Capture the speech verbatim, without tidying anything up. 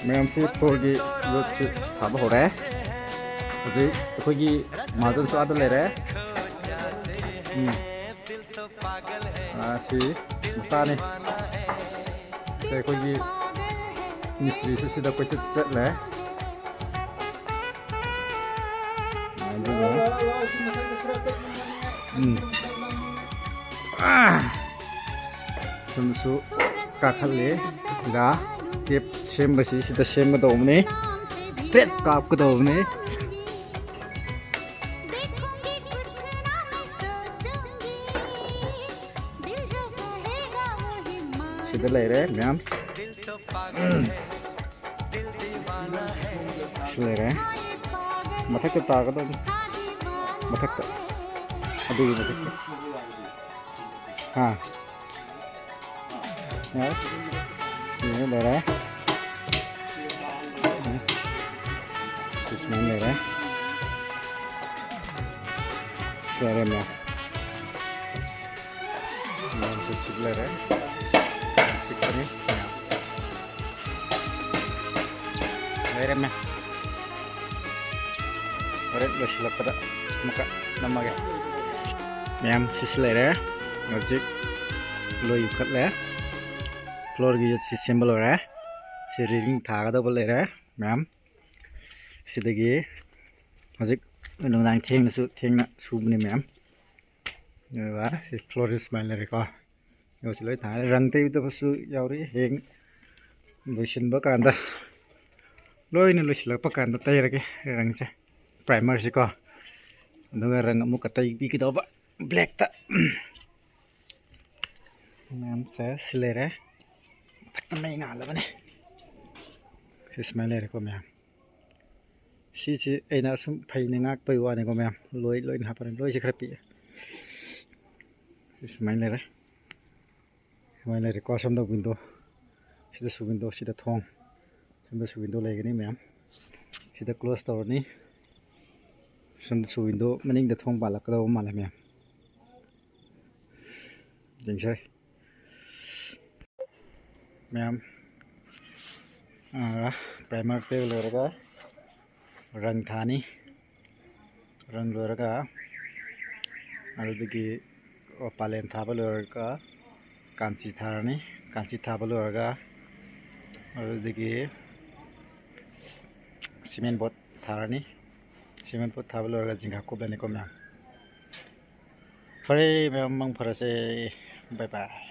ꯃꯌꯥꯝꯁꯤ floorꯒꯤ ꯌꯣꯠꯁꯤ ꯁꯥꯕ ꯍꯧꯔꯦ꯫ ꯍꯧꯖꯤꯛ ꯑꯩꯈꯣꯏꯒꯤ ꯃꯍꯥꯖꯟꯁꯨ ꯑꯥꯗ ꯂꯩꯔꯦ꯫ ꯎꯝ꯫ ꯑꯥ, ꯁꯤ ꯃꯆꯥꯅꯤ꯫ ꯁꯤ ꯑꯩꯈꯣꯏꯒꯤ ꯃꯤꯁꯇ꯭ꯔꯤꯁꯨ ꯁꯤꯗ ꯀꯣꯏꯆꯠ ꯆꯠꯂꯦ꯫ ꯑꯗꯨꯒ, ꯎꯝ꯫ ꯑꯥ! ꯁꯣꯝꯗꯁꯨ ꯀꯥꯈꯠꯂꯤ꯫ ꯁꯤꯗ step ꯁꯦꯝꯕꯁꯤ ꯁꯤꯗ ꯁꯦꯝꯒꯗꯧꯕꯅꯤ꯫ Step ꯀꯥꯞꯀꯗꯧꯕꯅꯤ꯫ ꯁꯤꯗ ꯂꯩꯔꯦ ꯃꯌꯥꯝ꯫ ꯁꯤ ꯂꯩꯔꯦ꯫ ꯃꯊꯛꯇ ꯇꯥꯒꯗꯕꯅꯤ꯫ ꯃꯊꯛꯇ꯫ ꯑꯗꯨꯒꯤ ꯃꯊꯛꯇ꯫ ꯍꯥ꯫ ꯌꯥꯔꯦ꯫ ꯁꯤꯗ ꯂꯩꯔꯦ꯫ ꯁꯤ ꯁꯨꯃꯥꯏꯅ ꯂꯩꯔꯦ꯫ ꯁꯤ ꯂꯩꯔꯦ ꯃꯌꯥꯝ꯫ ꯃꯌꯥꯝꯁꯦ ꯁꯤ ꯂꯩꯔꯦ꯫ ꯌꯥꯝ ꯄꯤꯛꯄꯅꯤ꯫ ꯂꯩꯔꯝꯃꯦ꯫ ꯍꯣꯔꯦꯟ ꯂꯣꯏꯁꯤꯜꯂꯛꯄꯗ ꯑꯃꯨꯛꯀ ꯅꯝꯃꯒꯦ꯫ ꯃꯌꯥꯝ ꯁꯤꯁꯨ ꯂꯩꯔꯦ꯫ ꯍꯧꯖꯤꯛ ꯂꯣꯏ ꯌꯨꯡꯈꯠꯂꯦ꯫ Floorꯒꯤ ꯌꯣꯠꯁꯤ ꯁꯦꯝꯕ ꯂꯣꯏꯔꯦ꯫ ꯁꯤ ꯔꯦꯂꯤꯡ ꯊꯥꯒꯗꯧꯕ ꯂꯩꯔꯦ ꯃꯌꯥꯝ꯫ ꯁꯤꯗꯒꯤ ꯍꯧꯖꯤꯛ ꯅꯨꯡꯗꯥꯡ ꯊꯦꯡꯅꯁꯨ ꯊꯦꯡꯅ ꯁꯨꯕꯅꯤ ꯃꯌꯥꯝ꯫ ꯑꯗꯨꯒ ꯁꯤ floor ꯁꯨꯃꯥꯏꯅ ꯂꯩꯔꯦꯀꯣ꯫ ꯌꯣꯠꯁꯤ ꯂꯣꯏ ꯊꯥꯔꯦ꯫ ꯔꯪ ꯇꯩꯗꯕꯁꯨ ꯌꯥꯎꯔꯤ꯫ ꯍꯌꯦꯡ ꯂꯣꯏꯁꯤꯟꯕ ꯀꯥꯟꯗ, ꯂꯣꯏꯅ ꯂꯣꯏꯁꯤꯜꯂꯛꯄ ꯀꯥꯟꯗ ꯇꯩꯔꯒꯦ ꯔꯪꯁꯦ, primerꯁꯤꯀꯣ꯫ ꯑꯗꯨꯒ ꯔꯪ ꯑꯃꯨꯛꯀ ꯇꯩꯕꯤꯒꯗꯧꯕ blackꯇ꯫ ꯃꯌꯥꯝꯁꯦ ꯁꯤ ꯂꯩꯔꯦ꯫ ꯃꯊꯛꯇ ꯃꯩ ꯉꯥꯜꯂꯕꯅꯦ꯫ ꯁꯤ ꯁꯨꯃꯥꯏꯅ ꯂꯩꯔꯦꯀꯣ ꯃꯌꯥꯝ꯫ ꯁꯤꯁꯤ ꯑꯩꯅ ꯑꯁꯨꯝ ꯐꯩꯅ ꯉꯥꯛꯄꯩ ꯋꯥꯅꯤꯀꯣ ꯃꯌꯥꯝ꯫ ꯂꯣꯏ ꯂꯣꯏꯅ ꯍꯥꯞꯄꯅꯤ꯫ ꯂꯣꯏꯁꯦ ꯈꯔ ꯄꯤꯛꯑꯦ꯫ ꯁꯤ ꯁꯨꯃꯥꯏꯅ ꯂꯩꯔꯦ꯫ ꯁꯨꯃꯥꯏꯅ ꯂꯩꯔꯦꯀꯣ꯫ ꯁꯣꯝꯗ window, ꯁꯤꯗꯁꯨ window, ꯁꯤꯗ ꯊꯣꯡ, ꯁꯣꯝꯗꯁꯨ window ꯂꯩꯒꯅꯤ ꯃꯌꯥꯝ꯫ ꯁꯤꯗ close ꯇꯧꯔꯅꯤ꯫ ꯁꯣꯝꯗꯁꯨ window, ꯃꯅꯤꯡꯗ ꯊꯣꯡ ꯄꯥꯜꯂꯛꯀꯗꯧꯕ ꯃꯥꯜꯂꯦ ꯃꯌꯥꯝ꯫ ꯌꯦꯡꯁꯦ꯫ ꯃꯌꯥꯝ, ꯄ꯭ꯔꯥꯏꯃꯔ ꯇꯩꯕ ꯂꯣꯏꯔꯒ ꯔꯪ ꯊꯥꯅꯤ꯫ ꯔꯪ ꯂꯣꯏꯔꯒ ꯑꯗꯨꯗꯒꯤ, ꯑꯣ, ꯄꯥꯂꯦꯟ ꯊꯥꯕ ꯂꯣꯏꯔꯒ ꯀꯥꯟꯆꯤ ꯊꯥꯔꯅꯤ꯫ ꯀꯥꯟꯆꯤ ꯊꯥꯕ ꯂꯣꯏꯔꯒ ꯑꯗꯨꯗꯒꯤ ꯁꯤꯃꯦꯟ ꯕꯣꯠ ꯊꯥꯔꯅꯤ꯫ ꯁꯤꯃꯦꯟ ꯕꯣꯠ ꯊꯥꯕ ꯂꯣꯏꯔꯒ ꯖꯤꯡꯒꯥ ꯀꯨꯞꯂꯅꯤꯀꯣ ꯃꯌꯥꯝ꯫ ꯐꯔꯦ ꯃꯌꯥꯝ, ꯃꯪ ꯐꯔꯁꯦ꯫ ꯕꯥꯏ ꯕꯥꯏ꯫